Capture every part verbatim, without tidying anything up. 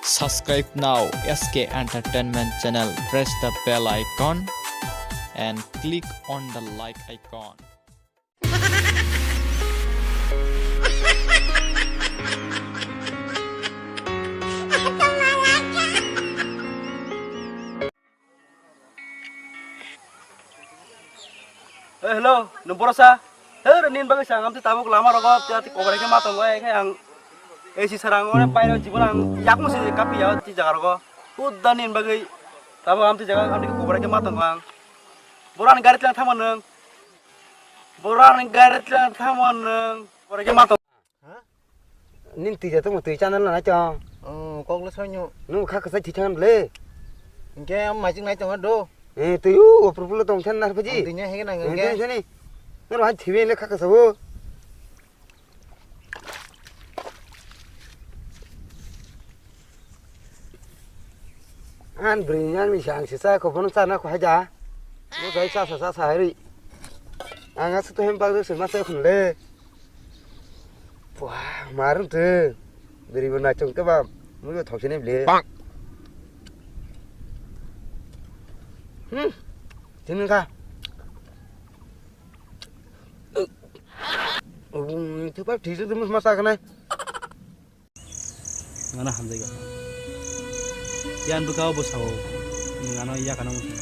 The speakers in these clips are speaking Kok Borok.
Subscribe now, S K Entertainment channel. Press the bell icon and click on the like icon. Eh, hello, nwng borosa? Her, nin bagwi sa, ang amtwi tabuk lama rogo, tei ati kobor khe ma tongo, eh, khe ang, eh, si sarang, ore, pairo, jibon ang, yakmo si kapi ya, ti jaga rogo. Udda nin bagwi, tabuk amtwi jaga, amtwi kobor khe ma tongo ang. Borani gari tlang thangma nwng. Borani gari tlang thangma nwng. Kobor khe ma tongo. Ha? Nin twi ja tongmo twi channel na chong. Oh, kok le sonyo. Nung kha kasa thi thang le. Hingke am majik nai tong do. Eh, twi u, o purpulo tong than nar phaji. Twi nya hege nang Eh, hingke. Twi thani. Nor han thibe le kha kasa bo. An bri yang ni sang sisa ko bono chana ko haja. Mo sai sa sa sa sa hari. Ang asu to hem bag se ma sai khun le. Wah, marung tu. Beri bo nachung ke bam. Mui thok sini beli. Hmm. Sini ka. Thipa thisi tu masa kenai. Ngana hamjai ga. Yan bwkha o bwsao ngano yakana muchung.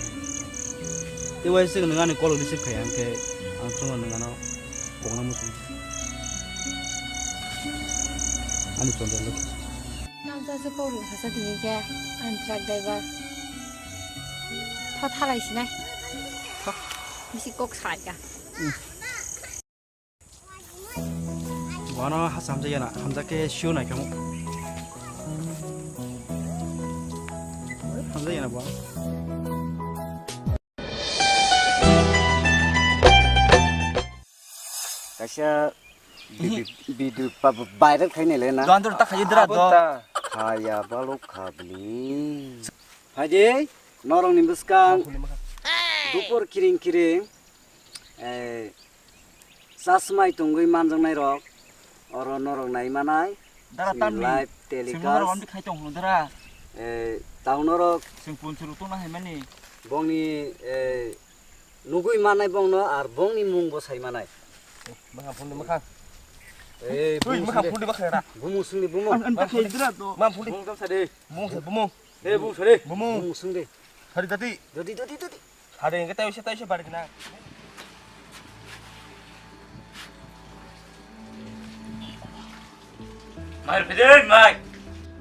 Tei waisa nwng ani call receive khai hwnkhe ang chwngno nwng ano kokna muchung. Ani chondro lo. Nang jasa kok rwkha sa tini khe ang truck driver. Tho thalai sinai. Bisi kok sai ka. Bono hasa hamjak yana, hamjak khe sio nai kamo. Hamjak yana bo. Kaisa bidi, bidi pa, viral khainai le na. Don don ta khaji dra do. Khaya balok khabli. Phaidi, norok ni bwskang. Dupor kiring kiring. Eh, chasmai tongwi manjaknai rok, oro norok nai manai. Dara chini tamni live telecast. Singmo norok amtwi khai tong hwnwi dara. Eh, tau norok. Sing punchuru tongna hai mani. Bongni, eh, nugwi manai bongno ar bongni mungbo sai manai. Eh, maha phone de maha. Eh, ui, bumung maha sungde. Phone de maha ra. Bumung sungde bumung. An, an ta khai dra to. Maha phone de. Bumung tong sade. Bumung sa bumung. Eh, bumung sade. Bumung. Bumung sungde. Hari tadi. Dodi, dodi, dodi. Hari hingke taisa, taisa bari gana. Mai rw pide, mai.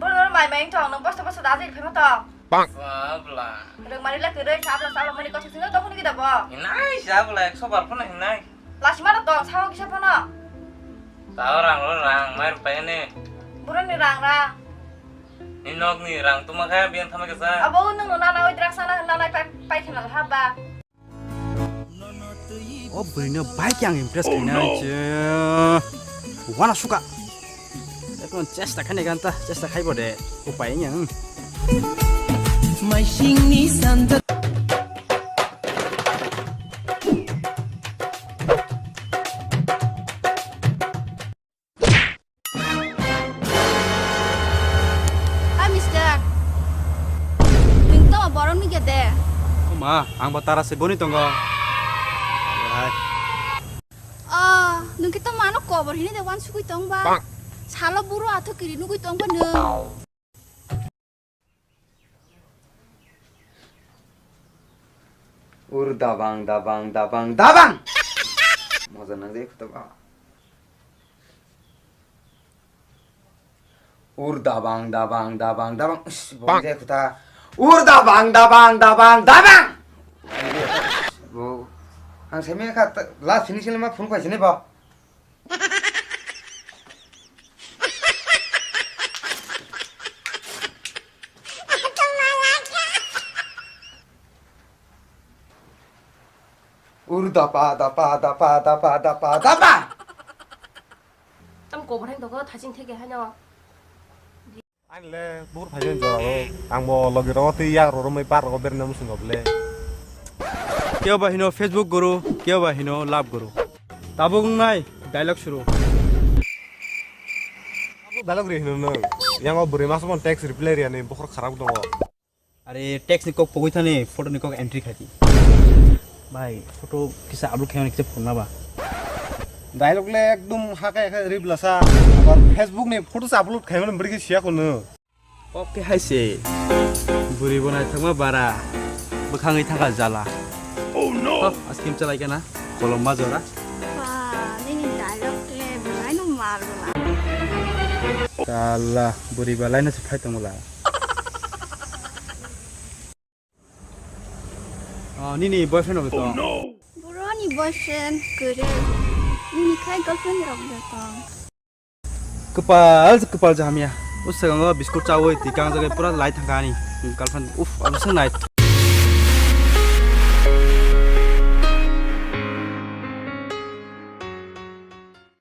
Boro mai, mai wngthong, nwng bosta, bosta da ajai phai ma tong. Sabla. Rwng mani le kwrwi, sabla, sabla, mani kothok sino tong hwnwi da bo. Hinai, sabla, ekso bar phano hinai. Lasi ma tong, sao kisa phano. Tao rang ro rang, mai rw pai ni. Boro ni rang rang. Ni nok ni rang tuma khe biang thamai kasa. Abo nwng no nana oi drak sana nana pai, pai khna ha ba. O bwrwino bai khe ang impress khaina je. Wana suka. Ekon chesta khaina ganta, chesta khaibo de. Upai wngya. Maisingni santa. Ah, mister. Nwng tamo borok nugya de? O ma, ang bo tara se boni tongo. Ai. Oh, nwng khe tamo ano kobor hini de wansugwi tong ba? Salo buro athok kiri nugwi tong ba nwng? Ur dabang, dabang, dabang, dabang! Moja nangjak khuta ba. Ur dabang, dabang, dabang, dabang. Ish, bong je khuta. Ur dabang, dabang, dabang, dabang! Bo, ang semi kha, last finishing ma phone paisini ba. Ur dapa, dapa, dapa, dapa, dapa, dapa. Tam kobor hai dogo thaching theke hai no. Ani le bur phai jora o. Ang bo logi ro tei yak ro romoi par ro berne musung go ble. Kebo ba hino Facebook guru, kebo ba hino love guru. Tabuk nai dialogue suru. Dialogue re hino no. Yang o bwrwi masa mon text reply riya ni bokhor kharap tongo. Are text ni kok pogwi thani photo ni kok entry khai di. Bhai, photo kisa upload khaimani kisa phunna ba. Dialogue le ekdum hake hake reply sa. Abar Facebook ni photo sa upload khaimani bwrwi khe siya kono. Oke hai se. Bwrwi bo naithokma bara. Bwkhangwi thangkha jala. Oh no. Askim chalai kana. Kolom ma jora. Ba, nini dialogue le belai no mar gula. Kala, bwrwi ba laina se phai tongla. Oh, nini boyfriend obo to? Bro ni boyfriend kwrwi. Nini khai girlfriend rok de tong. Kwpal, kwpal jahamya. O swkango biscuit chawi tikang jagai pura lai thangkha ani girlfriend. Uff, abo se nai.